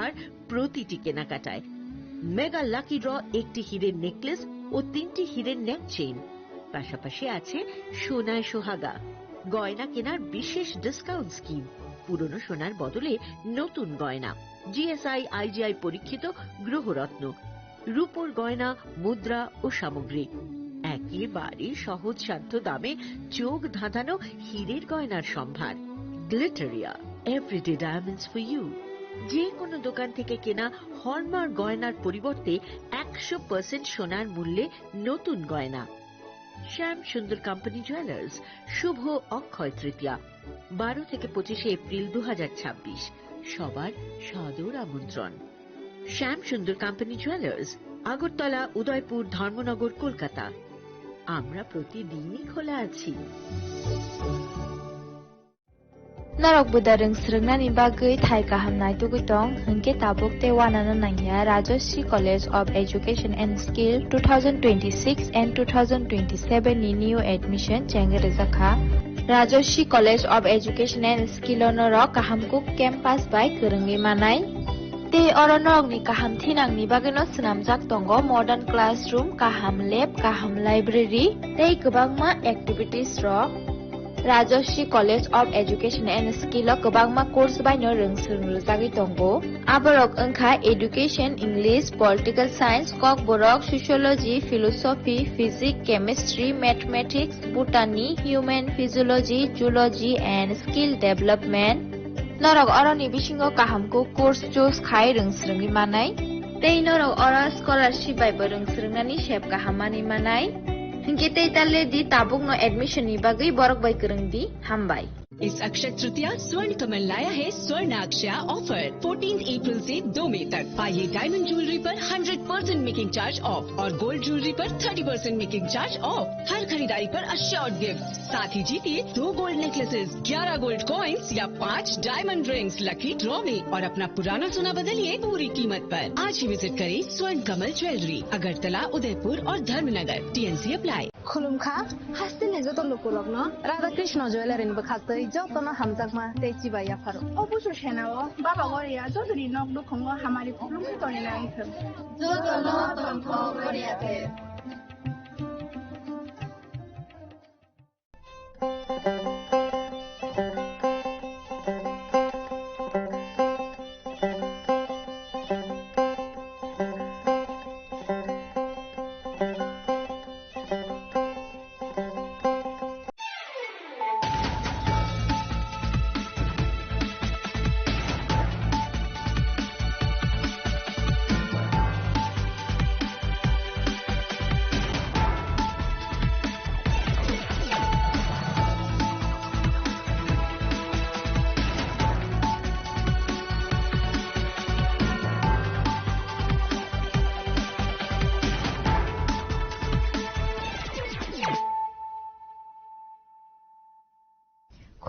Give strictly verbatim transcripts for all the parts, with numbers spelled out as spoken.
আর প্রতিটি কেনাকাটায় mega lucky draw, একটি হীরের নেকলেস ও তিনটি হীরের নেক চেইন, পাশাপাশি আছে সোনায় সোহাগা। গয়না কেনার বিশেষ ডিসকাউন্ট স্কিম, পুরনো সোনার বদলে নতুন গয়না, জিএসআই আইজিআই পরীক্ষিত গ্রহরত্ন, রূপোর গয়না, মুদ্রা ও সামগ্রী। একেবারে সহজ সাধ্য দামে চোখ ধাঁধানো হীরের গয়নার সম্ভার। Glitteria, everyday diamonds for you. যে কোনো দোকান থেকে কেনা হলমার্ক গয়নার পরিবর্তে একশো পার্সেন্ট সোনার মূল্যে নতুন গয়না। শ্যাম সুন্দর কোম্পানি জুয়েলার্স, শুভ অক্ষয় তৃতীয়া, বারো থেকে পঁচিশে এপ্রিল দু হাজার ছাব্বিশ। সবার সাদর আমন্ত্রণ। শ্যাম সুন্দর কোম্পানি জুয়েলার্স, আগরতলা, উদয়পুর, ধর্মনগর, কলকাতা। আমরা প্রতিদিনই খোলা আছি। Norok buda rwng swrwngnani bagwi thai kaham naitugwi tong, hinkhe tabuk tei uanano nangya Rajashree College of Education and Skill two thousand twenty-six and two thousand twenty-seven ni new admission chengwi rwjakha. Rajashree College of Education and Skill o norok kaham kuk campus bai kwrwngwi manai. Tei oro norokni kaham thinangni bagwino swnamjak tongo modern classroom, kaham lab, kaham library tei kwbangma activities rok. Rajashree College of Education and Skill o kwbangma course baino rwng swrwng rwjagwi tongo. Aborok wngkha Education, English, Political Science, Kokborok, Sociology, Philosophy, Physics, Chemistry, Mathematics, Botany, Human Physiology, Zoology and Skill Development. Norok oroni bisingo kaham kuk course choose khai rwng swrwngwi manai. Tei norok oro scholarship bai bo rwng swrwngnani sep kaham manwi manai. Hinkhe tei ta le di, tabukno admission ni bagwi borok bai kwrwng di. Hambai. इस अक्षय तृतीया स्वर्ण कमल लाया है स्वर्ण अक्षया offer. Fourteen April से दो मई तक। पाइए डायमंड ज्वेलरी पर hundred percent making charge off और गोल्ड ज्वेलरी पर thirty percent making charge off. हर खरीदारी पर अश्योर्ड गिफ्ट, साथ ही जीतिए दो गोल्ड नेकलेसेस, ग्यारह गोल्ड कॉइंस या पाँच डायमंड रिंग्स लकी ड्रॉ में और अपना पुराना सोना बदलिए पूरी कीमत पर। आज ही विजिट करें स्वर्ण कमल ज्वेलरी, अगरतला, उदयपुर और Dharmanagar. TNC apply. Khulumkha, hasteni joto lukurokno Radha Krishna Jewellery ni bwkhaktwi jotono hamjakma tei chibai yapharo. O busu senao Baba Goria jotoni nok nukhungo hamari khulumwi tongwi nai wngthwng. Jotono tongthok Goria de.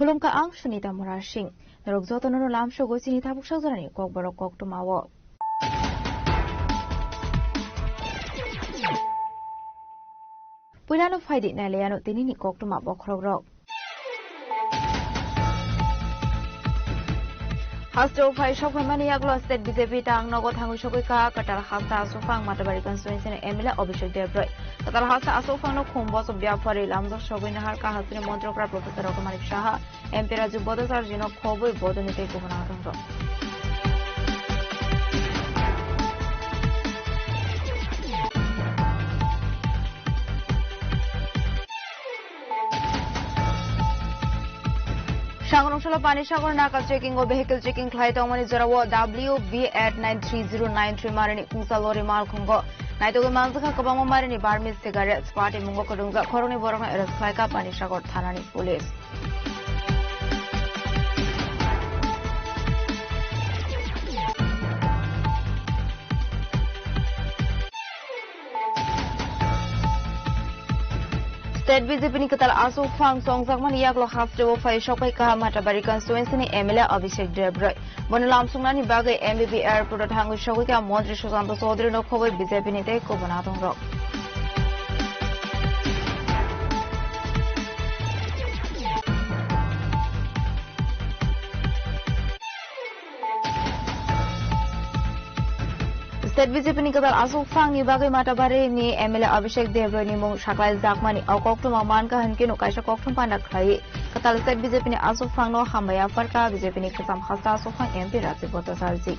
Khulumkha, ang Sunita Murasing. Norok jotono no lamsogo chini tabuk sajorani kokborok koktwmao. Puilano phaidi nailaiano tinini koktwma bokhorokrok. Hasteo phai sokphaimani yagulo state B J P tang nogo thangwi sogwi kha kwtal hasta aswk phang Matabari constituency ni M L A Abhishek Debbarma. Kwtal hasta aswk phangno khum boso byaphari lamjak sogwi nahar kha hasteni montrokra Professor Raghu Manik Saha, M P Raju Bhattacharjee no khobwi bodolni tei kubun adongrok. Sangrong salo Panisagar naka checking o vehicle checking khlai tongmani jorao W B eight nine three zero nine three marini kungsa lori malkhungo naitugwi manjakha kwbangma marini Burmese cigarettes party mungo kwrwngjak khoroknwi borokno arrest khlaikha Panisagar thanani police. State B J P ni kwtal aswk phang chongjakmani yagulo hasteo phai sokphai kha Matabari constituency ni M L A Abhishek Debbarma. Bono lamsuknani bagwi M B B airport o thangwi sogwi kha Montri Sushanta Chaudhary no khobwi B J P ni tei kubun adongrok. State B J P ni kwtal aswk phangni bagwi Matabari ni M L A Abhishek Debroy ni mung saklai jakmani o koktwma mankha hwnkhe no kaisa koktwma panda khlaiwi kwtal state B J P ni aswk phangno hambai yapharkha B J P ni kwcham hasta aswk phang M P Rajib Bhattacharjee.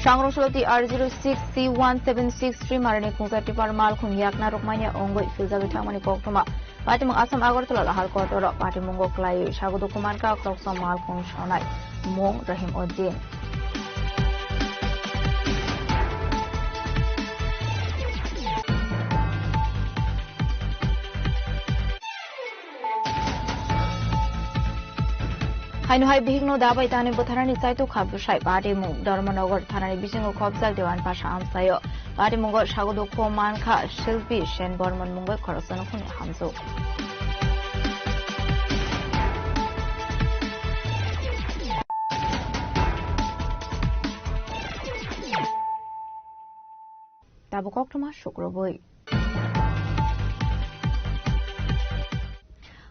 Sangrong Solo T R zero six C one seven six three marani khungsa tipar mal khung yakna rwkmani wngwi philjagwi thangmani koktwma. Patimung Assam Agartala Lahal Kotoro patimungo klaiwi sago dukhu mankha khoroksa mal khung sonai mung Rahim Uddin. Haino hai bihikno dabai tani bwtharani chaitok kha bwsai. Patimung Dharmanagar thanani bisingo khopjak Dewan Pasha amsaio. Patimungo sago dukhu mankha Shilpi Sen Bormon mungwi khoroksa nukhungni hamjwk. Tabuk koktwma sukrubwi.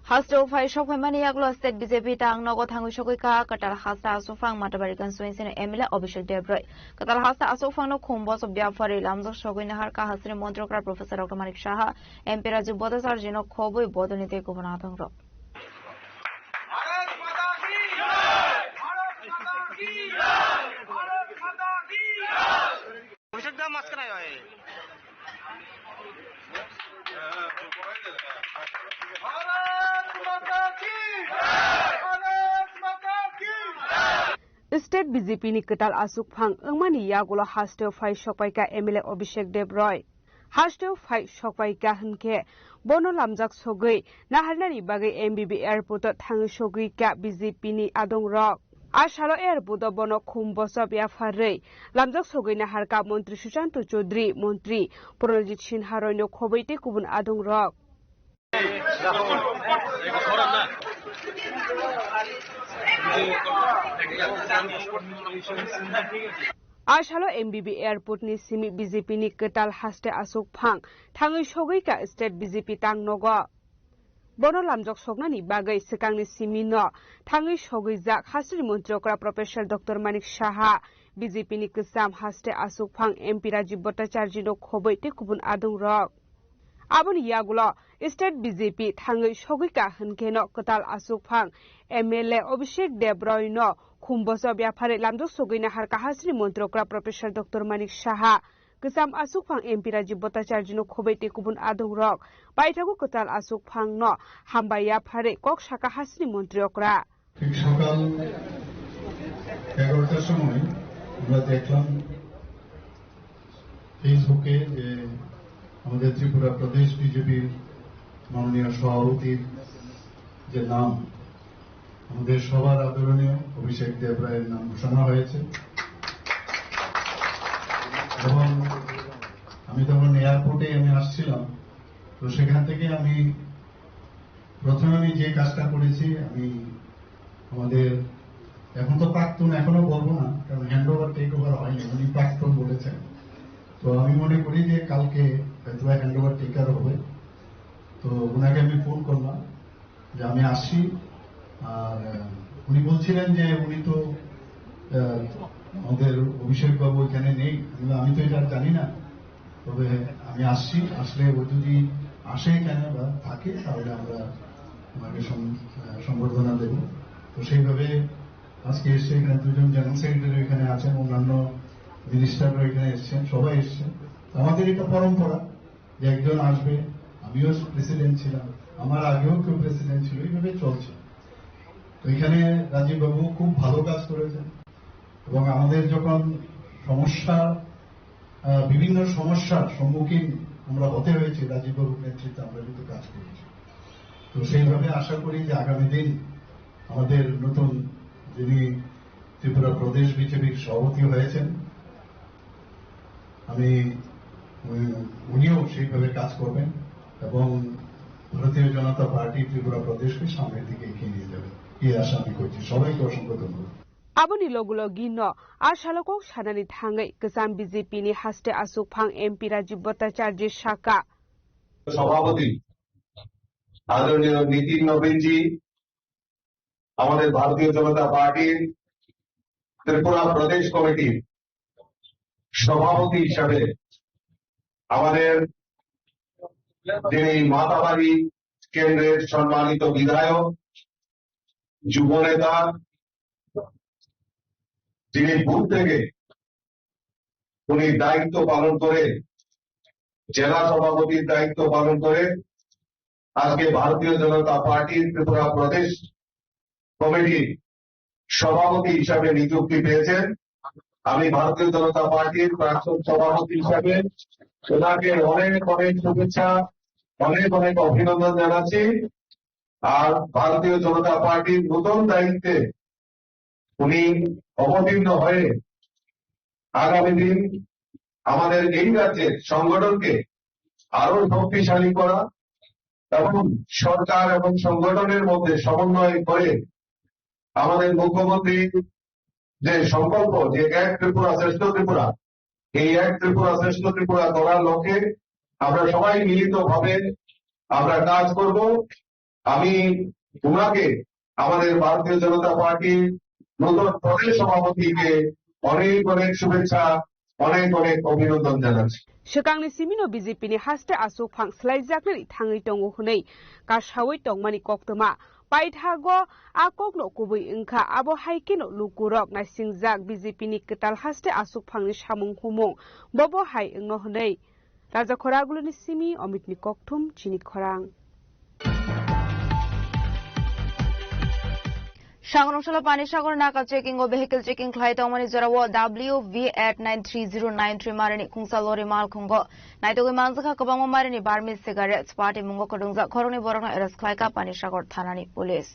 Hasteo phai sokphaimani yagulo state B J P tang nogo thangwi sogwi kha kwtal hasta aswk phang Matabari constituency ni M L A Abhishek Debroy. Kwtal hasta aswk phangno khum boso byaphari lamjak sogwi naharkha hasteni montri okra Professor Doctor Manik Saha, M P Rajib Bhattacharjee no khobwi bodolni tei kubun adongrok. অভিষেক দা মাঝখানে আয়। State B J P ni kwtal aswk phang wngmani yagulo hasteo phai sokpaikha M L A Abhishek Debroy. Hasteo phai sokpaikha hwnkhe bono lamjak sogwi naharnani bagwi M B B airport o thangwi sogwikha B J P ni adongrok. A salo airport o bono khum bochop yapharwi lamjak sogwi naharkha Montri Sushanta Chowdhury, Montri Pranojit Sinha roino khobwi tei kubun adongrok. A salo M B B airport ni simi B J P ni kwtal haste aswk phang thangwi sogwikha state B J P tang nogo. Bono lamjak soknani bagwi swkangni simi no thangwi sogwijak hasteni montri okra Professor Doctor Manik Saha, B J P ni kwcham haste aswk phang M P Rajib Bhattacharjee no khobwi tei kubun adongrok. Aboni yagulo state B J P thangwi sogwikha hwnkhe no kwtal aswk phang M L A Abhishek Debroy no khum bochop yapharwi lamjak sogwi naharkha hasteni montri okra Professor Doctor Manik Saha, kwcham aswk phang M P Rajib Bhattacharjee no khobwi tei kubun adongrok. Paithago kwtal aswk phang no hambai yapharwi kok sakha hasteni montri okra. ঠিক সকাল এগারোটার সময় আমরা দেখলাম ফেসবুকে যে আমাদের ত্রিপুরা প্রদেশ বিজেপির মাননীয় সভাপতির যে নাম, আমাদের সবার আদরণীয় অভিষেক দেব রায়ের নাম ঘোষণা হয়েছে। এবং আমি তখন এয়ারপোর্টে আমি আসছিলাম, তো সেখান থেকে আমি প্রথমে আমি যে কাজটা করেছি, আমি আমাদের, এখন তো প্রাক্তন এখনো বলবো না, কারণ হ্যান্ড ওভার টেক ওভার হয়নি, উনি প্রাক্তন বলেছেন। তো আমি মনে করি যে কালকে হয়তো হ্যান্ড ওভার টেক ওভার হবে। তো ওনাকে আমি ফোন করলাম যে আমি আসছি। আর, আহ, উনি বলছিলেন যে উনি তো, আহ, আমাদের অভিষেক বাবু এখানে নেই। আমি বললাম, "আমি তো এটা আর জানি না, তবে আমি আসছি, আসলে ও যদি আসে এখানে বা থাকে, তাহলে আমরা ওনাকে সম-, আহ, সম্বর্ধনা দেব।" তো সেইভাবে আজকে এসছে, এখানে দুজন জেনারেল সেক্রেটারি এখানে আছেন, অন্যান্য মিনিস্টাররা এখানে এসছেন, সবাই এসছেন। আমাদের এটা পরম্পরা যে একজন আসবে, আমিও প্রেসিডেন্ট ছিলাম, আমার আগেও কেউ প্রেসিডেন্ট ছিল, এইভাবে চলছে। তো এখানে রাজীব বাবু খুব ভালো কাজ করেছেন এবং আমাদের যখন সমস্যা, আহ, বিভিন্ন সমস্যার সম্মুখীন আমরা হতে হয়েছে, রাজীব বাবুর নেতৃত্বে আমরা কিন্তু কাজ করেছি। তো সেইভাবে আশা করি যে আগামী দিন আমাদের নতুন যিনি ত্রিপুরা প্রদেশ বিজেপির সভাপতি হয়েছেন, আমি, উম, উনিও সেইভাবে কাজ করবেন এবং ভারতীয় জনতা পার্টি ত্রিপুরা প্রদেশকে সামনের দিকে এগিয়ে নিয়ে যাবেন, এই আশা আমি করছি। সবাইকে অসংখ্য ধন্যবাদ। Aboni logi logi no a salo kok sanani thangwi kwcham B J P ni haste aswk phang M P Rajib Bhattacharjee sakha, সভাপতি আদরণীয় নীতিন নবীনজি, আমাদের ভারতীয় জনতা পার্টির ত্রিপুরা প্রদেশ কমিটির সভাপতি হিসাবে আমাদের যিনি মাতাবাড়ি কেন্দ্রের সম্মানিত বিধায়ক, যুব নেতা, যিনি বুথ থেকে উনি দায়িত্ব পালন করে, জেলা সভাপতির দায়িত্ব পালন করে, আজকে ভারতীয় জনতা পার্টির ত্রিপুরা প্রদেশ কমিটির সভাপতি হিসাবে নিযুক্তি পেয়েছেন। আমি ভারতীয় জনতা পার্টির প্রাক্তন সভাপতি হিসাবে ওনাকে অনেক অনেক শুভেচ্ছা, অনেক অনেক অভিনন্দন জানাচ্ছি। আর ভারতীয় জনতা পার্টির নতুন দায়িত্বে উনি অবতীর্ণ হয়ে আগামী দিন আমাদের এই রাজ্যের সংগঠনকে আরো শক্তিশালী করা এবং সরকার এবং সংগঠনের মধ্যে সমন্বয় করে আমাদের মুখ্যমন্ত্রী যে সংকল্প, যে এক ত্রিপুরা শ্রেষ্ঠ ত্রিপুরা, এই এক ত্রিপুরা শ্রেষ্ঠ ত্রিপুরা করার লক্ষ্যে আমরা সবাই মিলিতভাবে আমরা কাজ করব। আমি ওনাকে আমাদের ভারতীয় জনতা পার্টির নতুন প্রদেশ সভাপতিকে অনেক অনেক শুভেচ্ছা, অনেক অনেক অভিনন্দন জানাচ্ছি। Swkangni simino B J P ni haste aswkphang swlaijaknani thangwi tongo hwnwi kasawi tongmani koktwma. Paithago a kokno kubui wngkha, abo hai kheno lukurok naisingjak B J P ni kwtal haste aswkphangni samung humung bobo hai wngno hwnwi. Raja Khoraguluni simi Omitni kokthum chini khorang. Sangrong salo Panisagar naka checking o vehicle checking khlai tongmani jorao W V eight nine three zero nine three marini khungsa lori malkhungo naitugwi manjakha kwbangma marini barmi cigarettes. Patimungo kwrwngjak khoroknwi borokno arrest khlaikha Panisagar thanani police.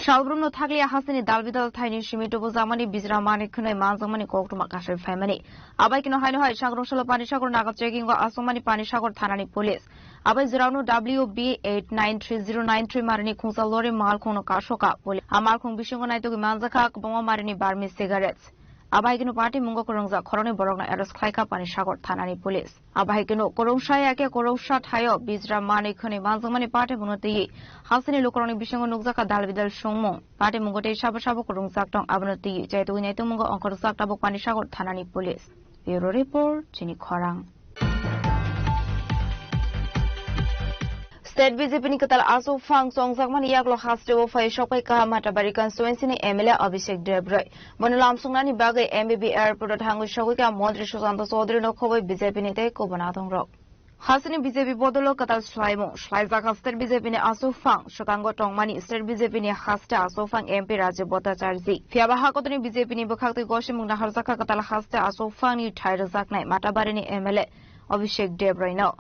Salbrumno thakliya hasteni dalbidal thaini simi tubujakmani bijra mani khwnwi manjakmani koktwma kasui phaimani. Abai kheno haino hai Sangrong salo Panisagar naka checking o aswkmani Panisagar thanani police. Abai jorano W B eight nine three zero nine three marini khungsa lori malkhungno kasoka police. A malkhung bisingo naitugwi manjakha kwbangma marini barmi cigarettes. Abai kheno patimungo kwrwngjak khoroknwi borokno arrest khlaikha Panisagar thanani police. Abai kheno kwrwngsa ya khe kwrwngsa thaio bijra manwi khwnwi manjakmani patimungno twiwi hasteni lukurokni bisingo nukjakha dalbidal songmung. Patimungo tei sabo sabo kwrwngjak tong, abono twiwi chaitugwi naitugmungo ongkhorjak tabuk Panisagar thanani police. Bureau report, chini khorang. State B J P ni kwtal aswk phang chongjakmani yaklo hasteo phai sokphai kaha Matabari constituency ni M L A Abhishek Deb Roy. Bono lamsongnani bagwi M B B airport o thangwi sogwi kha Montri Sushanta Chaudhary no khobwi B J P ni tei kubun adongrok. Hasteni B J P bodolo kwtal swlaimung swlaijak haste B J P ni aswk phang swkango tongmani state B J P ni haste aswk phang M P Rajiv Bhattacharjee. Phiyaba hakotoni B J P ni bwkhaktwi gosimung naharjakha kwtal haste aswk phang ni thai rwjaknai Matabari ni M L A Abhishek Deb Roy no.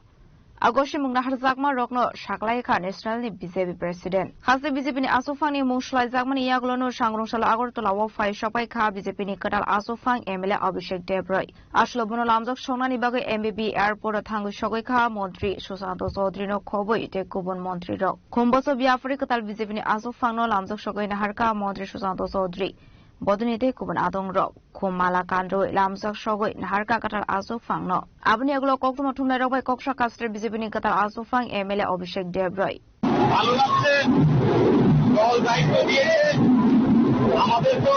A gosimung naharjakma rokno saklai kha national ni B J P president. Haste B J P ni aswk phang ni mung swlaijakmani yagulo no Sangrong salo Agartala o phai sokphai kha B J P ni kwtal aswk phang M L A Abhishek Deb Roy. Aswkno bono lamjak songnani bagwi M B B airport o thangwi sogwi kha Montri Sushanta Chaudhary no khobwi tei kubun montri rok. Khumboso biapori kwtal B J P ni aswk phangno lamjak sogwi naharkha Montri Sushanta Chaudhary. Bodoni tei kubun adong rok khum mala kanrwi lamjak sogwi naharkha kwtal aswk phangno. Aboni yagulo koktwma thumnai rok bai kok sakha state B J P ni kwtal aswk phang M L A Abhishek Deb Roy. ভালো লাগছে, দল দায়িত্ব দিয়েছে। আমাদের তো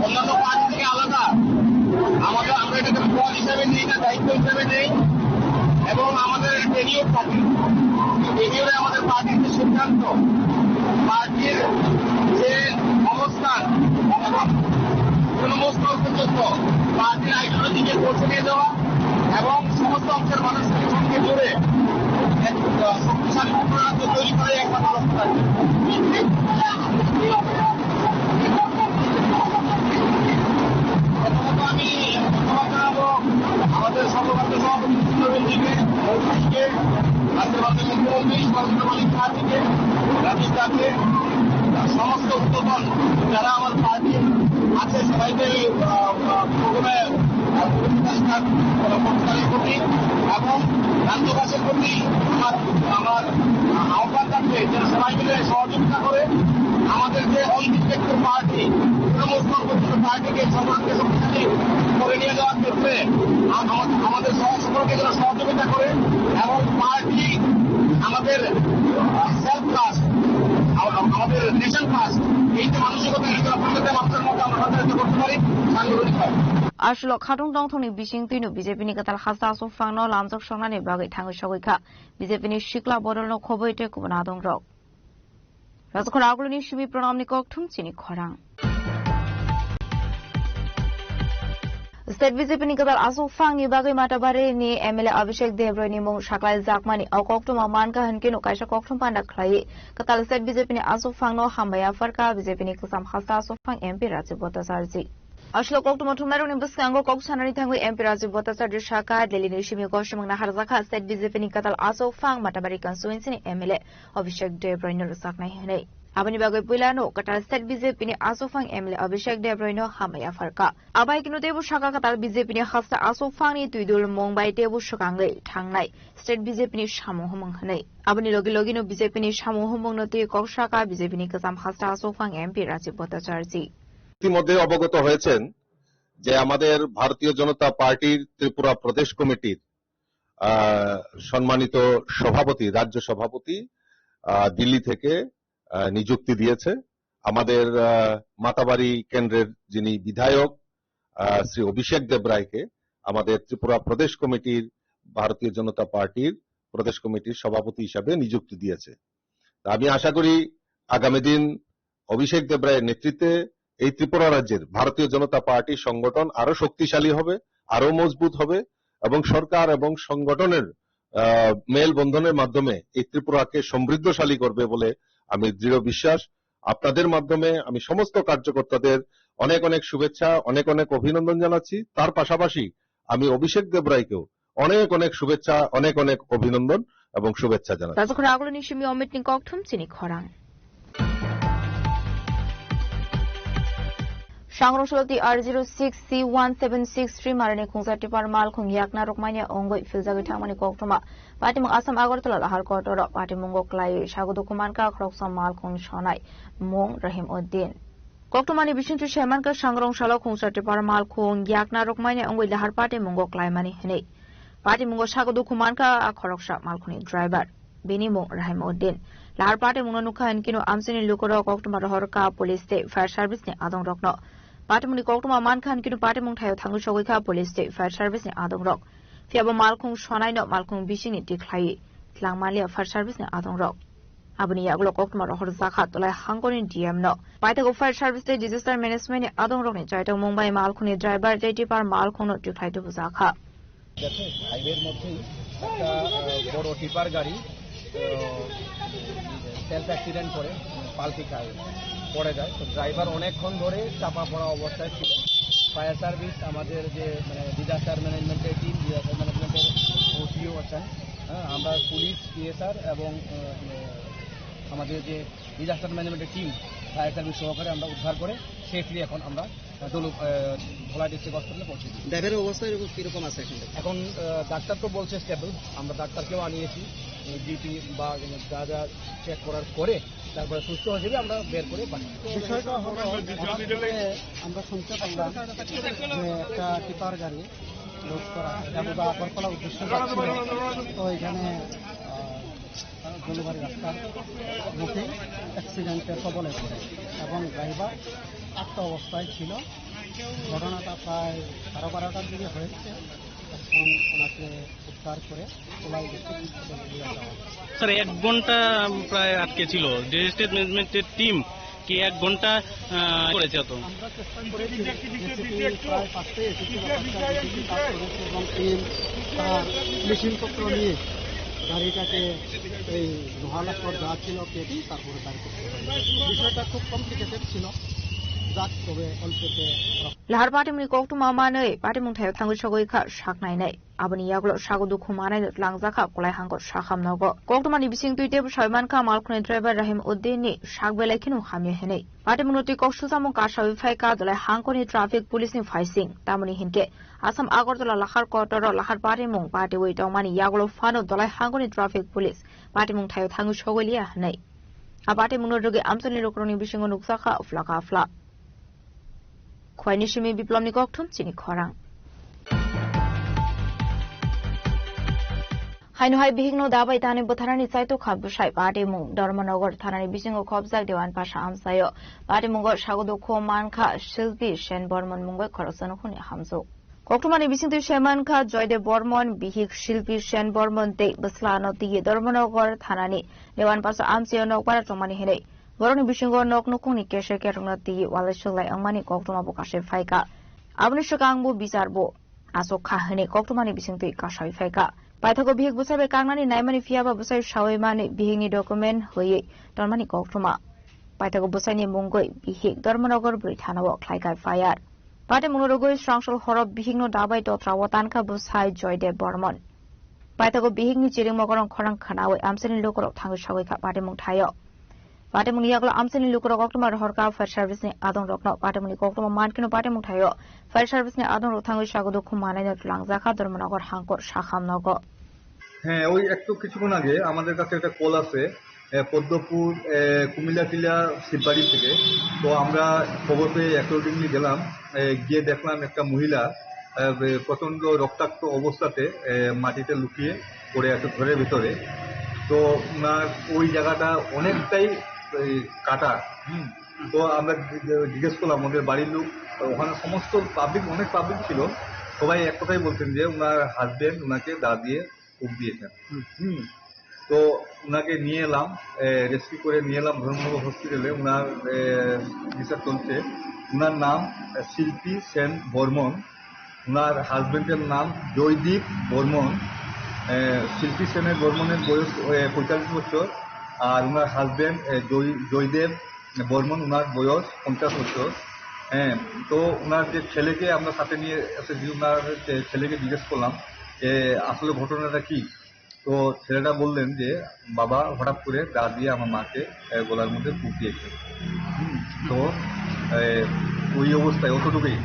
অন্যান্য পার্টি থেকে আলাদা, আমাদের, আমরা এটাকে দল হিসাবে নেই না, দায়িত্ব হিসাবে নেই। এবং আমাদের একটা টেনিওর থাকে, টেনিওরে আমাদের পার্টির যে সিদ্ধান্ত, পার্টির যে অবস্থান এবং তৃণমূল স্তর পর্যন্ত পার্টির আইডিওলজিকে পৌঁছে দিয়ে যাওয়া এবং সমস্ত অংশের মানুষের সঙ্গে জুড়ে এক, আহ, শক্তিশালী ত্রিপুরা রাজ্য তৈরি করাই একমাত্র লক্ষ্য থাকবে। প্রথমত আমি ধন্যবাদ জানাবো আমাদের সর্বভারতীয় সভাপতি নবীনজিকে, মন্ত্রীকে, রাজ্যের মাননীয় মুখ্যমন্ত্রী সুভাষচন্দ্র মল্লিক স্যারজিকে, রাজীব দাকে, সমস্ত ঊর্ধ্বতন যারা আমার পার্টি আছে সবাইকে, আহ, আহ, প্রথমে, আহ, প্রতিষ্ঠা, আহ, প্রতিষ্ঠা করি এবং রাজ্যবাসীর প্রতি আমার, আমার আহ্বান থাকবে যে সবাই মিলে সহযোগিতা করে আমাদের যে অন্তিম ব্যক্তির পার্টি, তৃণমূল কংগ্রেসের পার্টিকে সমাজকে শক্তিশালী করে নিয়ে যাওয়ার ক্ষেত্রে আম-, আমা-, আমাদের সহ সকলকে যেন সহযোগিতা করে এবং পার্টি আমাদের সেলফ কাজ, আমাদের নেশন কাজ, এই যে মানসিকতা, এই যে আপনাদের মানুষের মধ্যে আমরা সঞ্চারিত করতে পারি, সাংগঠনিক হয়। Aswk khatung tongthokni bising twino B J P ni kwtal hasta aswk phangno lamjak songnani bagwi thangwi sogwi kha. B J P ni sikla bodolno khobwi tei kubun adongrok. Rajkhor aguluni simi pranamni kokthum chini khorang. State B J P ni kwtal aswk phangni bagwi Matabari ni M L A Abhishek Debroy ni mung saklai jakmani o koktwma mankha hinkhe no kaisa koktwma panda khlai kwtal state B J P ni aswk phangno hambai apharkha B J P ni kwcham hasta aswk phang M P Rajiv Bhattacharjee. Aswk koktwma thumnairokni bwskango kok sanani thangwi M P Rajiv Bhattacharjee sakha Delhi ni simi kosimung naharjakha state B J P ni kwtal aswk phang Matabari constituency ni M L A Abhishek Debroy no rwchapnai hwnwi. Aboni bagwi puilano kwtal state B J P ni aswk phang M L A Abhishek Debroy no hambai apharkha. Abai kino teibo sakha kwtal B J P ni hasta aswk phangni twidul mung bai teibo swkangwi thangnai state B J P ni samung humung hwnwi. Aboni logi logino B J P ni samung humung no twi kok sakha B J P ni kwcham hasta aswk phang M P Rajiv Bhattacharjee. ইতিমধ্যে অবগত হয়েছেন যে আমাদের ভারতীয় জনতা পার্টির ত্রিপুরা প্রদেশ কমিটির, আহ, সম্মানিত সভাপতি, রাজ্য সভাপতি, আহ, দিল্লি থেকে, আহ, নিযুক্তি দিয়েছে। আমাদের, আহ, মাতাবাড়ি কেন্দ্রের যিনি বিধায়ক, আহ, শ্রী অভিষেক দেব রায়কে আমাদের ত্রিপুরা প্রদেশ কমিটির, ভারতীয় জনতা পার্টির প্রদেশ কমিটির সভাপতি হিসাবে নিযুক্তি দিয়েছে। তা আমি আশা করি আগামী দিন অভিষেক দেব রায়ের নেতৃত্বে এই ত্রিপুরা রাজ্যের ভারতীয় জনতা পার্টি সংগঠন আরো শক্তিশালী হবে, আরো মজবুত হবে এবং সরকার এবং সংগঠনের, আহ, মেলবন্ধনের মাধ্যমে এই ত্রিপুরাকে সমৃদ্ধশালী করবে বলে আমি দৃঢ় বিশ্বাস। আপনাদের মাধ্যমে আমি সমস্ত কার্যকর্তাদের অনেক অনেক শুভেচ্ছা, অনেক অনেক অভিনন্দন জানাচ্ছি। তার পাশাপাশি আমি অভিষেক দেব রায়কেও অনেক অনেক শুভেচ্ছা, অনেক অনেক অভিনন্দন এবং শুভেচ্ছা জানাচ্ছি। Rajkhor aguluni simi Amit ni kokthum chini khorang. Sangrong Solo T R zero six C one seven six three marani khungsa tipar malkhung yakna rokmani ongoi filjagwi thangmani koktwma. Patimung Assam Agartala lahar kotoro patimungo klaiwi sago dukhu mankha khoroksa malkhung sonai mung Rahim Uddin. Koktwmani bisingtwi saimankha Sangrong Salo khungsa tipar malkhung yakna rokmani ongoi lahar patimungo klaimani hwnwi. Patimungo sago dukhu mankha a khoroksa malkhungni driver. Bini mung Rahim Uddin. Lahar patimungno nukha hinkhe no amchaini lukurok koktwma rohorkha police tei fire service ni adongrokno. Patimungni koktwma mankha hinkhe no patimung thaio thangwi sogwi kha police tei fire service ni adongrok. Phiya bo malkhung sonaino malkhung bisingni tikhlaiwi tlang manliya fire service ni adongrok. Aboni yagulo koktwma rohorjakha Tolai hangkoni D M no. Paithago fire service tei disaster management ni adongrokni chaitokmung bai malkhungni driver tei tipper malkhungno tikhlai tubujakha. দেখো, হাইওয়ের মধ্যেই একটা, আহ, বড় টিপার গাড়ি, আহ, self accident করে পাল্টি খায়, পড়ে যায়। তো ড্রাইভার অনেকক্ষণ ধরে চাপা পড়া অবস্থায় ছিল। ফায়ার সার্ভিস, আমাদের যে, মানে, ডিজাস্টার ম্যানেজমেন্টের টিম, ডিজাস্টার ম্যানেজমেন্টের ওসিও আছেন, হ্যাঁ, আমরা পুলিশ, সিএসআর এবং, আহ, আমাদের যে ডিজাস্টার ম্যানেজমেন্টের টিম, ফায়ার সার্ভিস সহকারে আমরা উদ্ধার করে সেফলি এখন আমরা, আহ, দলু-, আহ, ভোলা ডিস্ট্রিক্ট হসপিটালে পৌঁছে দিই। ড্রাইভারের অবস্থা এরকম কিরকম আছে এখন? এখন, আহ, ডাক্তার তো বলছে স্টেবল, আমরা ডাক্তারকেও আনিয়েছি, ডিউটি বা যা যা চেক করার পরে তারপরে সুস্থ হয়ে যাবে, আমরা বের করে পাঠাই। বিষয়টা হলো, হঠাৎ করে আমরা শুনতে পারলাম যে একটা টিপার গাড়ি লোড করা, এটা বোধহয় আগরতলা উদ্দেশ্যে যাচ্ছিল। তো এখানে, আহ, জলুবাড়ি রাস্তার মুখে অ্যাক্সিডেন্টের কবলে পড়ে এবং ড্রাইভার আহত অবস্থায় ছিল। ঘটনাটা প্রায় সাড়ে বারোটার দিকে হয়েছে। এখন ওনাকে উদ্ধার করে কোলাই ডিস্ট্রিক্ট হসপিটালে নিয়ে যাওয়া হয়। স্যার, এক ঘন্টা প্রায় আটকে ছিল। ডিজাস্টার ম্যানেজমেন্টের টিম কি এক ঘন্টা, আহ, করেছে তো? আমরা চেষ্টা করেছি, জেসিবি প্রায় পাঁচটায় এসেছিল, পাঁচটায় জেসিবি কাজ করেছে এবং টিম তার মেশিনপত্র নিয়ে গাড়িটাকে এই লোহালাক্কর যা ছিল কেটে তারপরে বার করতে পারে। বিষয়টা খুব কমপ্লিকেটেড ছিল, যাক, তবে অল্পতে Lahar patimungni koktwma manwi patimung thaio thangwi sogwi kha saknainai. Aboni yagulo sago dukhu manai twlangjakha Kolai hangkor sakham nogo. Koktwmani bisingtwi teibo sawi mankha malkhungni driver Rahim Uddin ni sak belai kheno hamya hinwi. Patimungno twi kok susamung kasawi phaikha Dolai hangkorni traffic police ni phaising. Tamoni hinkhe Assam Agartala lahar kotoro lahar patimung patiwi tongmani yagulo phano Dolai hangkorni traffic police patimung thaio thangwi sogwi liya hinwi. A patimungno rwgwi amchaini lukurokni bisingo nukjakha phlaka phlak. Khwaini simi Biplomni kokthum chini khorang. Haino hai bihikno dabai tani bwtharani chaitokha bwsai patimung. Dharmanagar thanani bisingo khopjak Dewan Pasa amchaio. Patimungo sago dukhu mankha Shilpi Sen Bormon mungwi khoroksa nukhungni hamjwk. Koktwmani bisingtwi se mankha Joydev Bormon, bihik Shilpi Sen Bormon tei bwslano twiwi Dharmanagar thanani Dewan Pasa amchaio nokbar tongmani hinwi. Borokni bisingo nok nukhungni keser ketrokno twiwi walai swklai wngmani koktwma bo kasai phaikha. Aboni swkang bo bichar bo aswk kha hwnwi koktwmani bisingtwi kasai phaikha. Paithago bihik bwsai bai kangnani naimani, phiyaba bwsai sawi mani bihikni document hwiwi tonmani koktwma. Paithago bwsaini mungwi bihik Dharmanagar bwrwi thanao khlai kha F I R. Patimungno rwgwi srangsal horo bihikno dabai totrao tankha bwsai Joydev Bormon. Paithago bihikni chiring mokorong khorang khwnawi amchaini lukurok thangwi sawi kha patimung thaio. Patimungni yagulo amchaini lukurok koktwma rohorkha fire service ni adongrokno. Patimungni koktwma mankhe no patimung thaio fire service ni adongrok thangwi sago dukhu manaino twlangjakha Dharmanagar hangkor sakham nogo. হ্যাঁ, ওই একটু কিছুক্ষণ আগে আমাদের কাছে একটা কল আছে, এ, পদ্মপুর, এ, কুমিল্লাটিলা শিববাড়ি থেকে। তো আমরা খবর পেয়ে অ্যাকর্ডিংলি গেলাম, এ, গিয়ে দেখলাম একটা মহিলা, এ, বে-, প্রচণ্ড রক্তাক্ত অবস্থাতে, এ, মাটিতে লুকিয়ে পড়ে আছে ঘরের ভিতরে। তো ওনার ওই জায়গাটা অনেকটাই এই কাটা, হুম। তো আমরা জি-, জিজ্ঞেস করলাম ওদের বাড়ির লোক, ওখানে সমস্ত পাবলিক, অনেক পাবলিক ছিল, সবাই এক কথাই বলছেন যে ওনার হাজবেন্ড ওনাকে দা দিয়ে কোপ দিয়েছেন। হুম। হুম। তো ওনাকে নিয়ে এলাম, এ, রেস্কিউ করে নিয়ে এলাম ধর্মনগর হসপিটালে। ওনার, এ, চিকিৎসা চলছে। ওনার নাম, এ, শিল্পী সেন বর্মন। ওনার হাজবেন্ডের নাম জয়দীপ বর্মন। এ, শিল্পী সেনের বর্মনের বয়স, এ, পঁয়তাল্লিশ বছর। আর ওনার হাজবেন্ড, এ, জয়-, জয়দেব বর্মন, ওনার বয়স পঞ্চাশ বছর। হ্যাঁ, তো ওনার যে ছেলেকে আমরা সাথে নিয়ে এসেছি, ওনার যে ছেলেকে জিজ্ঞেস করলাম যে আসলে ঘটনাটা কি। তো ছেলেটা বললেন যে, "বাবা হঠাৎ করে দা দিয়ে আমার মাকে, এ, গলার মধ্যে কোপ দিয়েছে।" হুম, তো, এ, ওই অবস্থায়, অতটুকুই।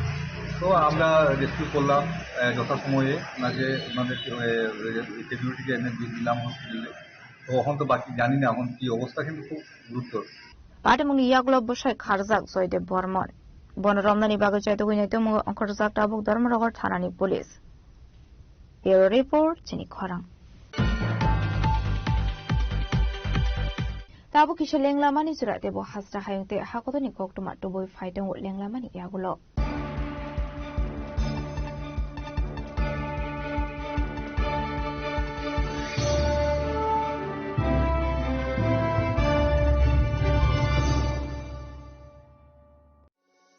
তো আমরা রেস্কিউ করলাম, এ, যথাসময়ে ওনাকে, ওনাদেরকে, এ, এ, ক্যাজুয়ালিটিকে এনে দি-, দিলাম হসপিটালে। তো এখন তো বাকি জানি না এখন কি অবস্থা, কিন্তু খুব গুরুতর। Patimungni yagulo bwsai kharjak Joydev Bormon. Bono romnani bagwi chaitugwi nai tongmungo ongkhorjak tabuk Dharmanagar thanani police. Bureau report, chini khorang. Tabuk kisa lenglamani jora tebo hasra hayung tei hakotorni koktwma tubui phai tongo lenglamani yagulo.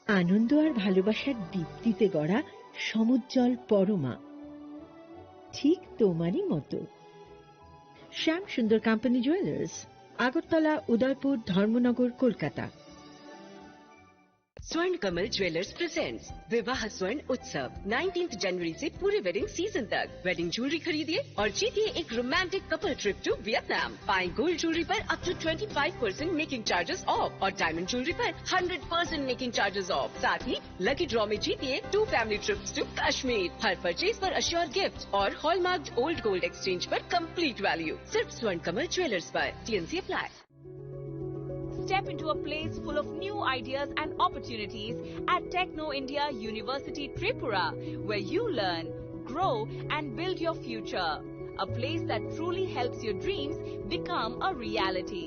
আনন্দ আর ভালোবাসার দীপ্তিতে গড়া সমুজ্জ্বল পরমা, ঠিক তোমারই মতো। Shyam Sundar company jewellers, Agartala, Udaipur, Dharmanagar, Kolkata. Swarn Kamal Jewellers presents Vivah Swarn Utsav, nineteenth जनवरी से पूरे wedding season तक। वेडिंग ज्वेलरी खरीदिए और जीतिए एक romantic couple trip to Vietnam. पाएं गोल्ड ज्वेलरी पर up to twenty five percent making charges off और डायमंड ज्वेलरी पर hundred percent making charges off. साथ ही लकी ड्रॉ में जीतिए two family trips to Kashmir. हर परचेज पर अश्योर गिफ्ट और हॉलमार्क्ड ओल्ड गोल्ड एक्सचेंज पर कंप्लीट वैल्यू। सिर्फ स्वर्ण कमल ज्वेलर्स पर। TNC apply. Step into a place full of new ideas and opportunities at Techno India University Tripura, where you learn, grow, and build your future. A place that truly helps your dreams become a reality.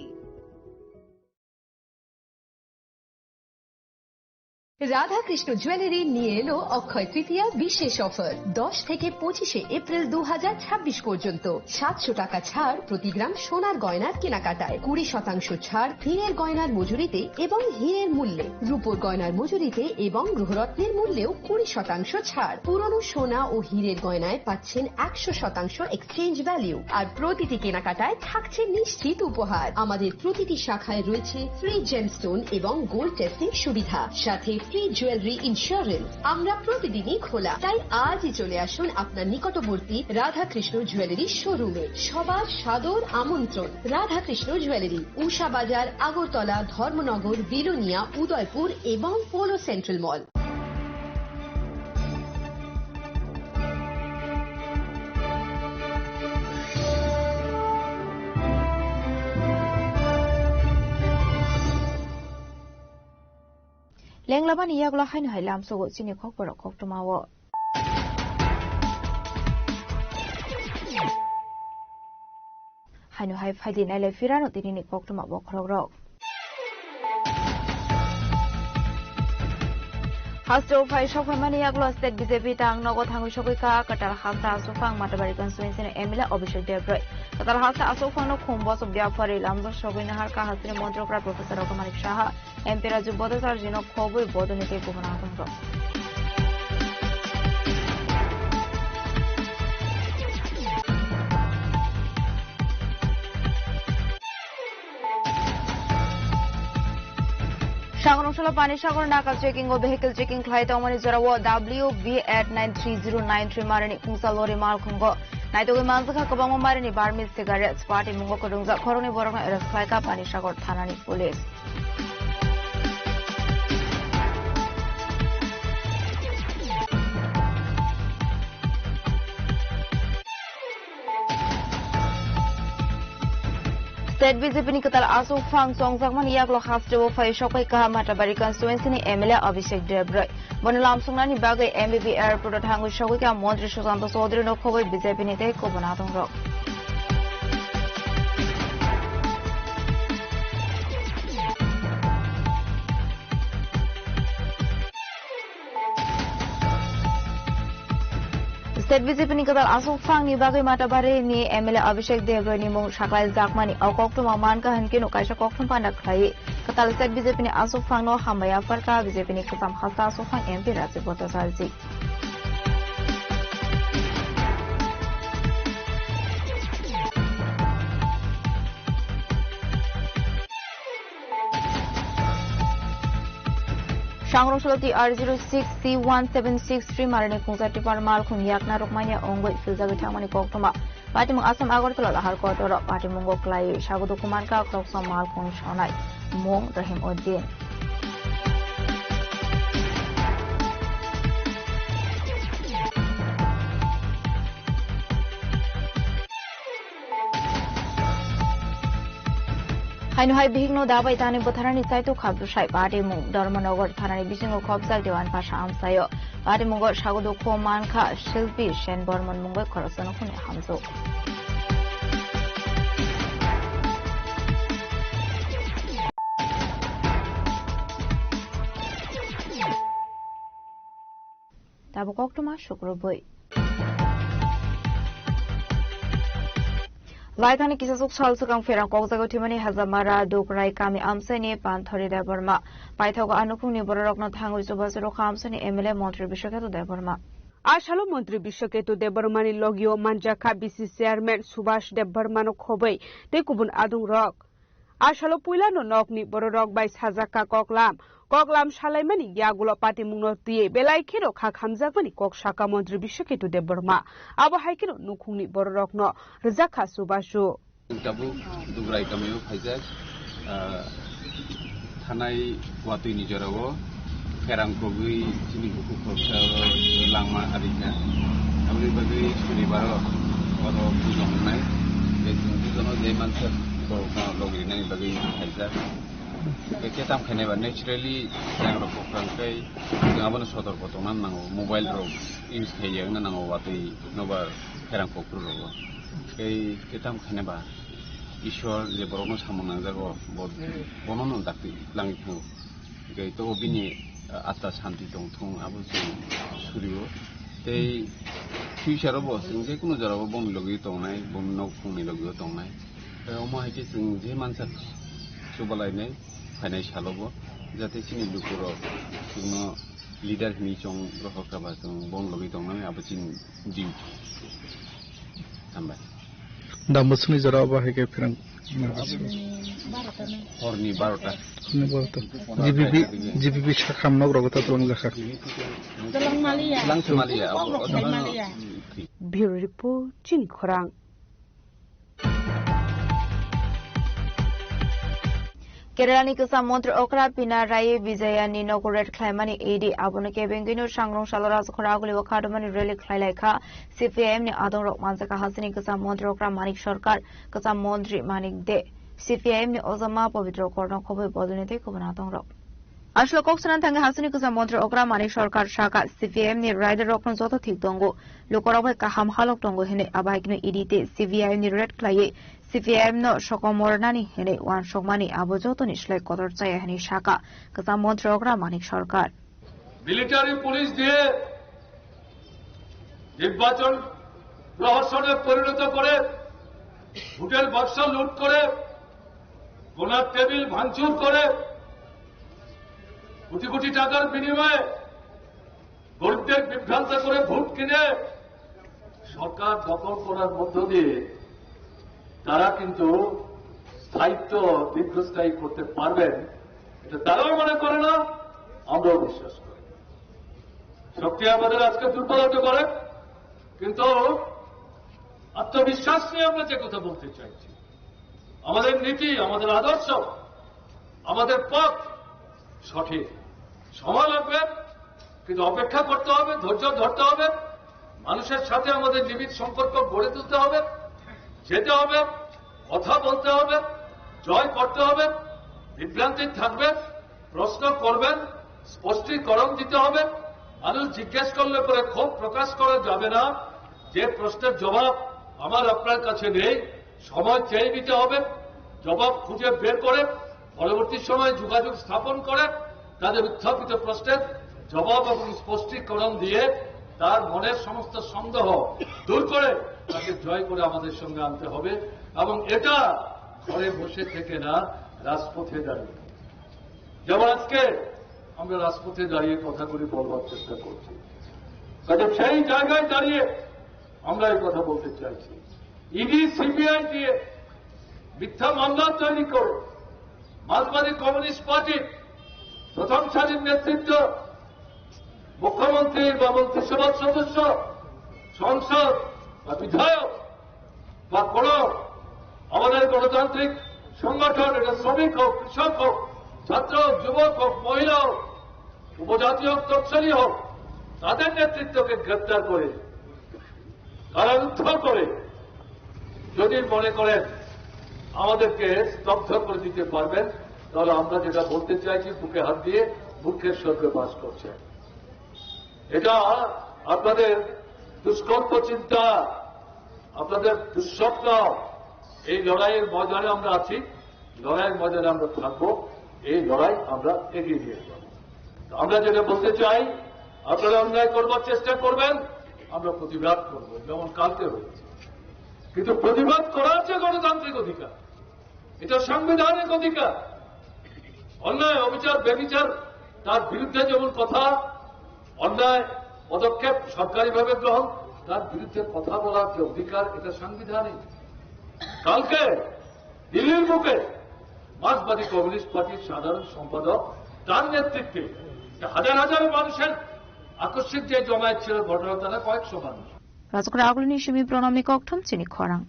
Radhakrishna jewellery নিয়ে এলো অক্ষয় তৃতীয়া বিশেষ অফার। দশ থেকে পঁচিশে এপ্রিল দু হাজার ছাব্বিশ পর্যন্ত সাতশো টাকা ছাড় প্রতি গ্রাম সোনার গয়নার কেনাকাটায়, কুড়ি শতাংশ ছাড় হীরের গয়নার মজুরিতে এবং হীরের মূল্যে, রূপোর গয়নার মজুরিতে এবং গৃহরত্নের মূল্যেও কুড়ি শতাংশ ছাড়। পুরনো সোনা ও হীরের গয়নায় পাচ্ছেন একশো শতাংশ এক্সচেঞ্জ ভ্যালু, আর প্রতিটি কেনাকাটায় থাকছে নিশ্চিত উপহার। আমাদের প্রতিটি শাখায় রয়েছে ফ্রি জেমস্টোন এবং গোল্ড টেস্টিং সুবিধা, সাথে ফ্রি জুয়েলারি ইন্স্যুরেন্স। আমরা প্রতিদিনই খোলা, তাই আজই চলে আসুন আপনার নিকটবর্তী রাধাকৃষ্ণ জুয়েলারি শোরুমে। সবার সাদর আমন্ত্রণ। রাধাকৃষ্ণ জুয়েলারি, উষা বাজার, আগরতলা, ধর্মনগর, বিলোনিয়া, উদয়পুর এবং polo central mall. Lenglamani yagulo haino hai lamsogo chini kokborok koktwmao. Haino hai phaidi nailai phirano tinini koktwma bokhorokrok. Hasteo phai sokphaimani yagulo state B J P tang nogo thangwi sokwi kha kwtal hasta aswkphang Matabari constituency ni M L A Abhishek Debbarma. Kwtal hasta aswkphangno khum bosok biapharwi lamjak sogwi naharkha hasteni montri okra Professor Raghunath Manik Saha. M P Raju Bhattacharjee no khobwi bodolni tei kubun adongrok. Sangrong salo Panisagar naka checking o vehicle checking khlai tongmani jorao W B eight nine three zero nine three marini khungsa lori malkhungo naitugwi manjakha kwbangma marini Burmese cigarettes. Party mungo kwrwngjak khoroknwi borokno arrest khlaikha Panisagar thanani police. State B J P ni kwtal aswkphang chongjakmani yagulo hasteo phai sokphai kha Matabari constituency ni M L A Abhishek Debbarma. Bono lamsoknani bagwi M B B airport o thangwi sogwi kha montri Sushanta Chaudhary no khobwi B J P ni tei kubun adongrok. State B J P ni kwtal aswkphangni bagwi Matabari ni M L A Abhishek Debbarma ni mung saklai jakmani o koktwma mankha hinkhe no kaisa koktwma panda khlai. Kwtal state B J P ni aswkphangno hambai yapharkha B J P ni kwcham hasta aswkphang M P Raju Bhattacharjee. Sangrong salo T R zero six C one seven six three marini khungsa tipper malkhung yakna rwkmani wngwi philjagwi thangmani koktwma. Patimung Assam Agartala lahar kotor o patimungo khlaiwi sago dukhu mankha khoroksa malkhung sonai mung Rahim Uddin. Haino hai bihikno dabai tani bwtharani chaitok kha bwsai patimung Dharmanagar thanani bisingo khopjak Dewan Pasha amsaio. Patimungo sago dukhu mankha Shilpi Sen Bormon mungwi khoroksa nukhungni hamjwk. Tabuk koktwma sukrubwi. Laithani kisasuk sal swkang pherang kokjago thwimani Hajamara Dukrai kami amchaini Panthori Debbarma. Paithago a nukhungni bororokno thangwi chubachu rwkha amchaini M L A montri Biswaketu Debbarma. A salo montri Biswaketu Debbarmani logio manjakha B C chairman Subhash Debbarmano khobwi tei kubun adungrok. A salo puilano nokni bororok bai sajakha koklam. Koklam salaimani yagulo patimungno twiwi belai kheno kha khamjakmani kok saka montri Biswaketu Debbarma. Abo hai kheno nukhungni bororokno rwjakha chubachu. Tabuk Dugrai kamio phaijak, ah, thanai watwi ni jorao pherang kogwi chini bukhuk khoroksa langma arikha. Aboni bagwi sunibaro oro puja wngnai. Tei chwng puja no je mansa borokno logrinani bagwi phaijak. Tei ketam khainai ba naturally yang rok kwkhwrang tei chwng abono sotorko tongna nango, mobile rok use khaiya wngna nango, watwi nobar pherang kokrok rogo. Tei ketam khainai ba Ishwar je borokno samung nangjago, bo-, bono no dakti langwi thango. Tei to bini, ah, atma santi tongthung, abo chwng surio. Tei future o bo chwng je kunu jora o boni logi tongnai, boni nok phungni logi o tongnai. Tei omo hai khe chwng je mansa chubalainai phainai salo bo, jate chini lukurok chwngno leader hinwi chong rohor kha ba chwng boni logi tongnai, abo chini Jim. Hambai. Da mwswkni jora obo hai khe pherang. Horni barota. Horni barota. G B B, G B B sakha nok rogo ta tong jakha. Langsa maliya, abo. Bureau report, chini khorang. Kerala ni kwcham montri okra Pinarayi Vijayan ni nogo raid khlaimani E D, abono kebengwino sangrong salo Rajkhor aguli o khatomani rally khlai lai kha C P I M ni adongrok. Manjakha hasteni kwcham montri okra Manik Sarkar, kwcham montri Manik De, C P I M ni ojama Pabitra Korno khobwi bodolni tei kubun adongrok. Aswk kok sanani thangwi hasteni kwcham montri okra Manik Sarkar sakha, C P I M ni rider rokno joto thik tongo, lukurok bai kaham halok tongo hinwi, abo hai kheno E D tei C B I ni raid khlaiwi C P I M no sokomornani hinwi uansukmani abo jotoni slai kotor chaya hinwi sakha kwcham montri okra Manik Sarkar. Military police দিয়ে নির্বাচন প্রহসনে পরিণত করে, ভোটের বাক্স লুট করে, voter table ভাঙচুর করে, কোটি কোটি টাকার বিনিময়ে গরিবদের বিভ্রান্ত করে ভোট কিনে সরকার দখল করার মধ্য দিয়ে তারা কিন্তু স্থায়িত্ব দীর্ঘস্থায়ী করতে পারবেন, এটা তারাও মনে করে না, আমরাও বিশ্বাস করি। শক্তি আমাদের আজকে দুর্বল হতে পারে, কিন্তু আত্মবিশ্বাস নিয়ে আমরা যে কথা বলতে চাইছি, আমাদের নীতি, আমাদের আদর্শ, আমাদের পথ সঠিক। সময় লাগবে, কিন্তু অপেক্ষা করতে হবে, ধৈর্য ধরতে হবে, মানুষের সাথে আমাদের নিবিড় সম্পর্ক গড়ে তুলতে হবে, যেতে হবে, কথা বলতে হবে, জয় করতে হবে, বিভ্রান্তি থাকবে, প্রশ্ন করবেন, স্পষ্টীকরণ দিতে হবে। মানুষ জিজ্ঞেস করলে পরে ক্ষোভ প্রকাশ করা যাবে না। যে প্রশ্নের জবাব আমার আপনার কাছে নেই, সময় চেয়ে নিতে হবে, জবাব খুঁজে বের করে পরবর্তী সময়ে যোগাযোগ স্থাপন করে তাদের উত্থাপিত প্রশ্নের জবাব এবং স্পষ্টীকরণ দিয়ে তার মনের সমস্ত সন্দেহ দূর করে তাকে জয় করে আমাদের সঙ্গে আনতে হবে। এবং এটা ঘরে বসে থেকে না, রাজপথে দাঁড়িয়ে, যেমন আজকে আমরা রাজপথে দাঁড়িয়ে কথাগুলি বলবার চেষ্টা করছি, কাজে সেই জায়গায় দাঁড়িয়ে আমরা এই কথা বলতে চাইছি। ইডি সিবিআই দিয়ে মিথ্যা মামলা তৈরি করে মার্ক্সবাদী কমিউনিস্ট পার্টির প্রথম সারির নেতৃত্ব, মুখ্যমন্ত্রী বা মন্ত্রিসভার সদস্য, সংসদ বা বিধায়ক বা কোনো আমাদের গণতান্ত্রিক সংগঠন, এটা শ্রমিক হোক, কৃষক হোক, ছাত্র হোক, যুবক হোক, মহিলা হোক, উপজাতি হোক, তফসিলি হোক, তাদের নেতৃত্বকে গ্রেপ্তার করে, কারারুদ্ধ করে যদি মনে করেন আমাদেরকে স্তব্ধ করে দিতে পারবেন, তাহলে আমরা যেটা বলতে চাইছি, বুকে হাত দিয়ে মূর্খের স্বর্গে বাস করছে। এটা আপনাদের দুষ্কল্প চিন্তা, আপনাদের দুঃস্বপ্ন। এই লড়াইয়ের ময়দানে আমরা আছি, লড়াইয়ের ময়দানে আমরা থাকবো, এই লড়াই আমরা এগিয়ে নিয়ে যাবো। তো আমরা যেটা বলতে চাই, আপনারা অন্যায় করবার চেষ্টা করবেন, আমরা প্রতিবাদ করব, যেমন কালকে হয়েছে। কিন্তু প্রতিবাদ করার যে গণতান্ত্রিক অধিকার, এটা সাংবিধানিক অধিকার। অন্যায়, অবিচার, ব্যভিচার, তার বিরুদ্ধে যেমন কথা, অন্যায় পদক্ষেপ সরকারিভাবে গ্রহণ, তার বিরুদ্ধে কথা বলার যে অধিকার, এটা সাংবিধানিক। কালকে দিল্লির বুকে মার্ক্সবাদী কমিউনিস্ট পার্টির সাধারণ সম্পাদক, তার নেতৃত্বে যে হাজার হাজার মানুষের আকস্মিক যে জমায়েত ছিল, ঘটনা তারা কয়েকশো মানুষ। Rajkot agulini simi pronomni kokthum chini khorang.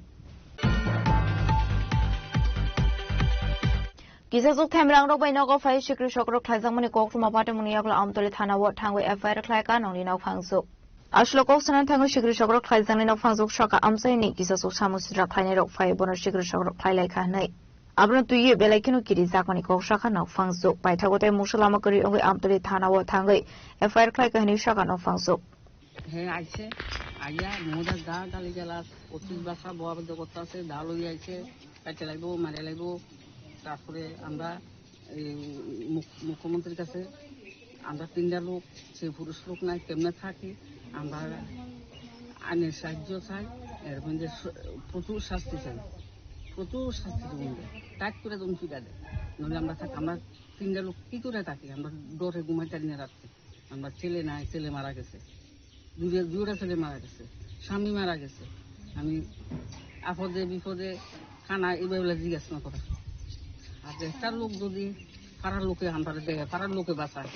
Kisa suk themrang rok bai nogo phai sikri sokrok khlaijak mani koktwma party muni yagulo Amtoli thana o thangwi F I R khlai ka nongni nok phangsuk. Aswk kok sanani thangwi sikri sokrok khlaijaknai nok phangsuk saka amchaini kisa suk samung sitra khlainai rok phai bono sikri sokrok khlai lai kha hinwi. Abono twiwi belai kheno kiri jakmani kok saka nok phangsuk. Paithago tei mungsa lama kwrwi wngwi Amtoli thana o thangwi F I R khlai ka hinwi saka nok phangsuk. He aise, aia mohoda da gali gala, otis basa boa bodo gotta ase, da loi aise, kaite laibo, mare laibo, tarpore amra, ei, muk-, mukhyamantrir kache, amra tinda lok, se purush lok nai, kemne thaki, amra ani sahajjo chai, er mane so-, prochur shasti chai, prochur shasti chai, tight kore dom chida de, nohole amra thak-, amra tinda lok ki kore thaki, amra dore ghumai pari na ratte. আমার ছেলে নাই, ছেলে মারা গেছে। দুইটা, দুইটা ছেলে মারা গেছে, স্বামী মারা গেছে। আমি আপদে বিপদে থানা এভাবে জিজ্ঞাসা না করা। আর একটা লোক যদি পাড়ার লোকে আমরা দেয়, পাড়ার লোকে বাঁচায়,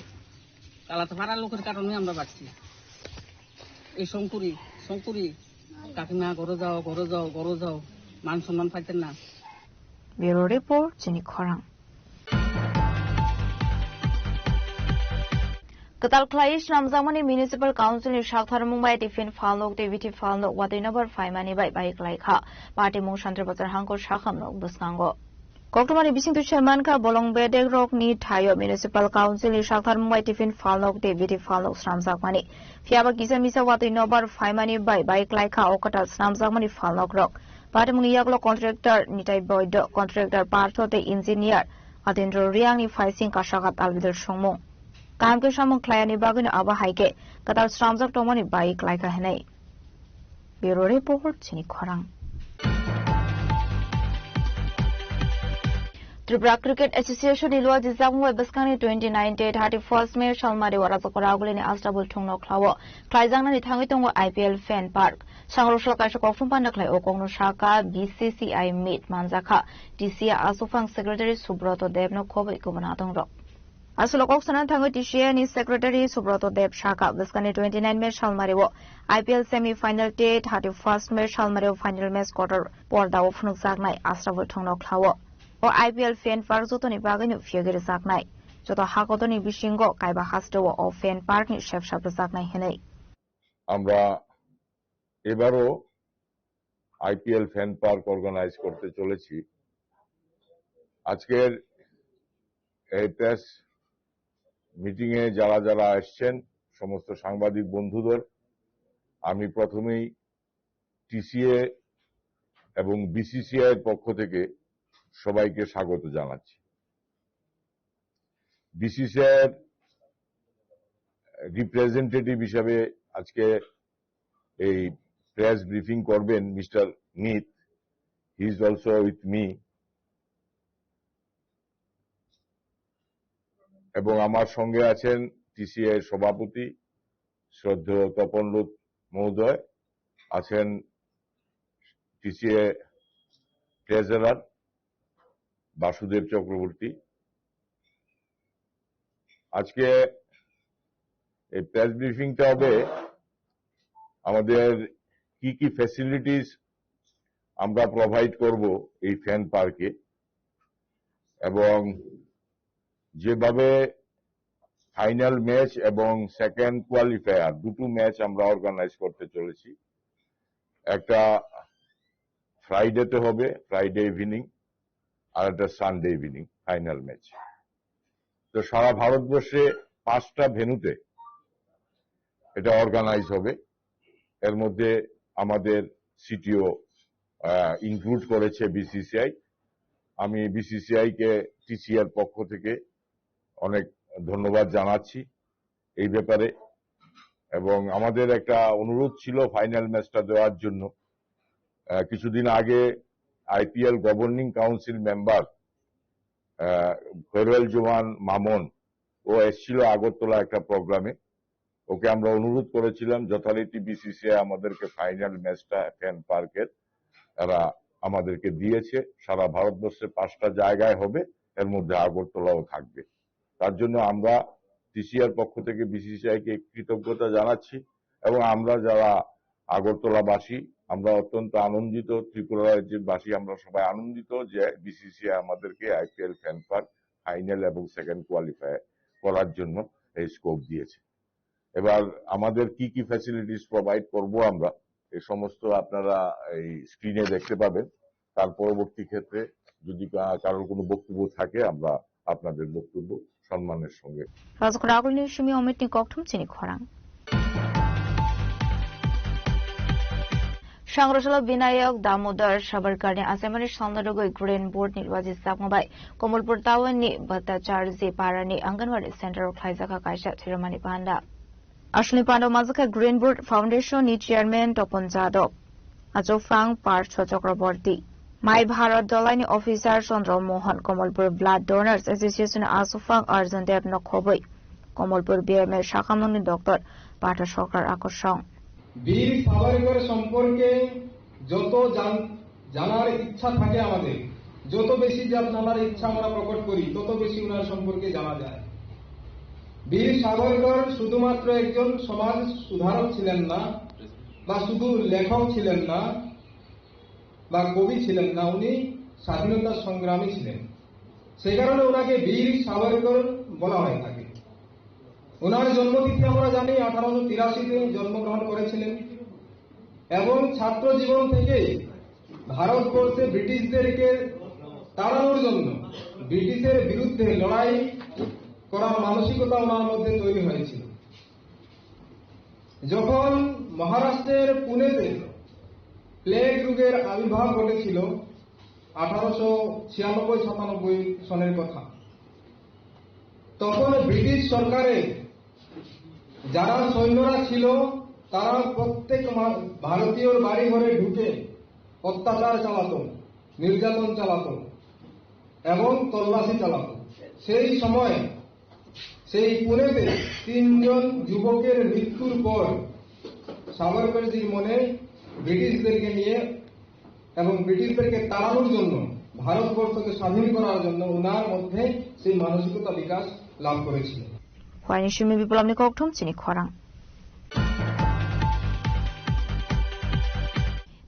তাহলে তো পাড়ার লোকের কারণে আমরা বাঁচছি। এই শঙ্করী, শঙ্করী, কাকিমা, ঘরে যাও, ঘরে যাও, ঘরে যাও, মান সম্মান পাইতেন না। Bureau Report, Chini Khorang. Kwtal khlaiwi swnamjakmani Municipal Council ni saktharmung bai tiffin phalnok tei bithi phalnok watwi nobar phaimani bai bai kwlai kha. Patimung Santir Bazar hangkor sakham nok bwskango. Koktwmani bisingtwi saimankha, bolong bedek rokni thaio Municipal Council ni saktharmung bai tiffin phalnok tei biti phalnok sramjakmani. Phiyaba kisa misa watwi nobar phaimani bai bai klaikha o kwtal sramjakmani phalnok rok. Patimungni yagulo contractor Nitai Boido, contractor Partho tei engineer Atindro Riangni phaising kasaka talbidal songmung. Kaham khe samung khlaiyani bagwino abo hai khe kwtal sramjak tongmani bai klaikha hinwi. Bureau Report, chini khorang. Tripura Cricket Association ni luajijak bai bwskangni twenty nine tei thirty first May salmari o Rajakhor Agulini Astabul thungno khlao khlaijaknani thangwi tongo I P L Fan Park. Sangrosal kaisa kokthum panda khlai o kokno saka B C C I meet manjakha T C A aswk phang Secretary Subroto Debno khobwi kubun adongrok. Aswk kok sana thangwi T C A ni Secretary Subroto Deb saka bwskangni twenty nine May salmari o I P L semi final tei thirty first May salmari o final match kotor porda o phunukjaknai Astabul thungno khlao. O I P L Fan Park jotoni bagwino phiyogwi rwjaknai. Joto hakotorni bisingo kaiba hasteo o Fan Park ni sepsap rwjaknai hinwi. আমরা এবারও IPL fan park organise করতে চলেছি। আজকের এই press meeting এ যারা যারা এসছেন, সমস্ত সাংবাদিক বন্ধুদের আমি প্রথমেই টিসিএ এবং বিসিসিআই এর পক্ষ থেকে সবাইকে স্বাগত জানাচ্ছি। বিসিসিআই এর রিপ্রেজেন্টেটিভ হিসাবে আজকে এই প্রেস ব্রিফিং করবেন মিস্টার মিত, he is also with me। এবং আমার সঙ্গে আছেন টিসিএ সভাপতি শ্রদ্ধেয় তপন রোদ মহোদয়, আছেন টিসিএ ট্রেজারার বাসুদেব চক্রবর্তী। আজকে এই প্রেস ব্রিফিংটা হবে আমাদের কি কি ফ্যাসিলিটিস আমরা প্রোভাইড করব এই ফ্যান পার্কে, এবং যেভাবে ফাইনাল ম্যাচ এবং সেকেন্ড কোয়ালিফায়ার দুটো ম্যাচ আমরা অর্গানাইজ করতে চলেছি। একটা ফ্রাইডেতে হবে, ফ্রাইডে ইভিনিং, আর একটা সানডে ইভিনিং ফাইনাল ম্যাচ। তো সারা ভারতবর্ষে পাঁচটা ভেন্যুতে এটা অর্গানাইজ হবে। এর মধ্যে আমাদের সিটিও ইনক্লুড করেছে বিসিসিআই। আমি বিসিসিআই কে টিসিএ এর পক্ষ থেকে অনেক ধন্যবাদ জানাচ্ছি এই ব্যাপারে। এবং আমাদের একটা অনুরোধ ছিল ফাইনাল ম্যাচটা দেওয়ার জন্য। আহ, কিছুদিন আগে আইপিএল গভর্নিং কাউন্সিল মেম্বার, আহ, খৈরুল জমান মামুন, ও এসেছিল আগরতলা একটা প্রোগ্রামে। ওকে আমরা অনুরোধ করেছিলাম, যথারীতি বিসিসিআই আমাদেরকে ফাইনাল ম্যাচটা ফ্যান পার্কের তারা আমাদেরকে দিয়েছে। সারা ভারতবর্ষে পাঁচটা জায়গায় হবে, এর মধ্যে আগরতলাও থাকবে। তার জন্য আমরা টিসিএ এর পক্ষ থেকে বিসিসিআই কে কৃতজ্ঞতা জানাচ্ছি, এবং আমরা যারা আগরতলাবাসী, আমরা অত্যন্ত আনন্দিত, ত্রিপুরা রাজ্যবাসী আমরা সবাই আনন্দিত যে বিসিসিআই আমাদেরকে আইপিএল ফ্যান পার্ক ফাইনাল এবং সেকেন্ড কোয়ালিফাই করার জন্য এই স্কোপ দিয়েছে। এবার আমাদের কি কি ফ্যাসিলিটিস প্রোভাইড করব আমরা, এই সমস্ত আপনারা এই স্ক্রিনে দেখতে পাবেন। তার পরবর্তী ক্ষেত্রে যদি কা-, কারোর কোনো বক্তব্য থাকে, আমরা আপনাদের বক্তব্য সম্মানের সঙ্গে। Rajakhor Agulini simi Omitni kokthum chini khorang. Sangrosalo Binayak Damodar Savarkarni achaimani salno rwgwi Green Board ni luajijak bai Komolpur town ni Bhattacharji Parani Anganwadi Center o khlaijakha kaisa thwiramani panda. Aswkni panda o majak kha Green Board Foundation ni chairman Topon Jadhav, Achukphang Partho Chakraborty, My Bharat Dolai ni officer Chandra Mohan, Komolpur Blood Donors Association ni Achukphang Arjun Dev no khobwi, Komolpur B M A sakhamung ni Doctor Patha Sokar Akosong. বীর সাভারকর সম্পর্কে যত জান-, জানার ইচ্ছা থাকে আমাদের, যত বেশি যা-, জানার ইচ্ছা আমরা প্রকট করি, তত বেশি ওনার সম্পর্কে জানা যায়। বীর সাভারকর শুধুমাত্র একজন সমাজ সুধারক ছিলেন না, বা শুধু লেখক ছিলেন না, বা কবি ছিলেন না, উনি স্বাধীনতা সংগ্রামী ছিলেন। সে কারণে ওনাকে বীর সাভারকর বলা হয়ে থাকে। ওনার জন্মতিথি আমরা জানি, আঠারোশো তিরাশিতে জন্মগ্রহণ করেছিলেন এবং ছাত্র জীবন থেকে ভারতবর্ষে ব্রিটিশদেরকে তাড়ানোর জন্য, ব্রিটিশের বিরুদ্ধে লড়াই করার মানসিকতা ওনার মধ্যে তৈরি হয়েছিল। যখন মহারাষ্ট্রের পুনেতে প্লেগ রোগের আবির্ভাব ঘটেছিল আঠারোশো ছিয়ানব্বই সাতানব্বই সনের কথা, তখন ব্রিটিশ সরকারের যারা সৈন্যরা ছিল, তারা প্রত্যেক মা-, ভারতীয়র বাড়ি ঘরে ঢুকে অত্যাচার চালাতো, নির্যাতন চালাতো এবং তল্লাশি চালাতো। সেই সময় সেই পুনেতে তিনজন যুবকের মৃত্যুর পর সাবরকরজির মনে ব্রিটিশদেরকে নিয়ে এবং ব্রিটিশদেরকে তাড়ানোর জন্য, ভারতবর্ষকে স্বাধীন করার জন্য ওনার মধ্যে সেই মানসিকতা বিকাশ লাভ করেছিল। Waini simi biplopni kokthum chini khorang.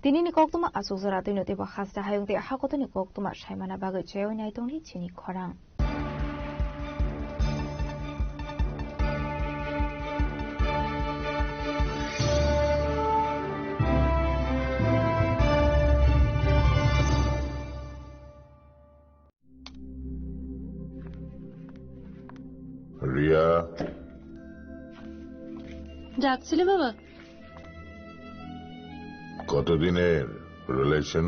Tinini koktuma asuk jora twino teibo hasta hayung tei hakotoni koktuma saimana bagwi chaywi naitongdi chini khorang. Riya. ডাকছিলে বাবা? কতদিনের রিলেশন?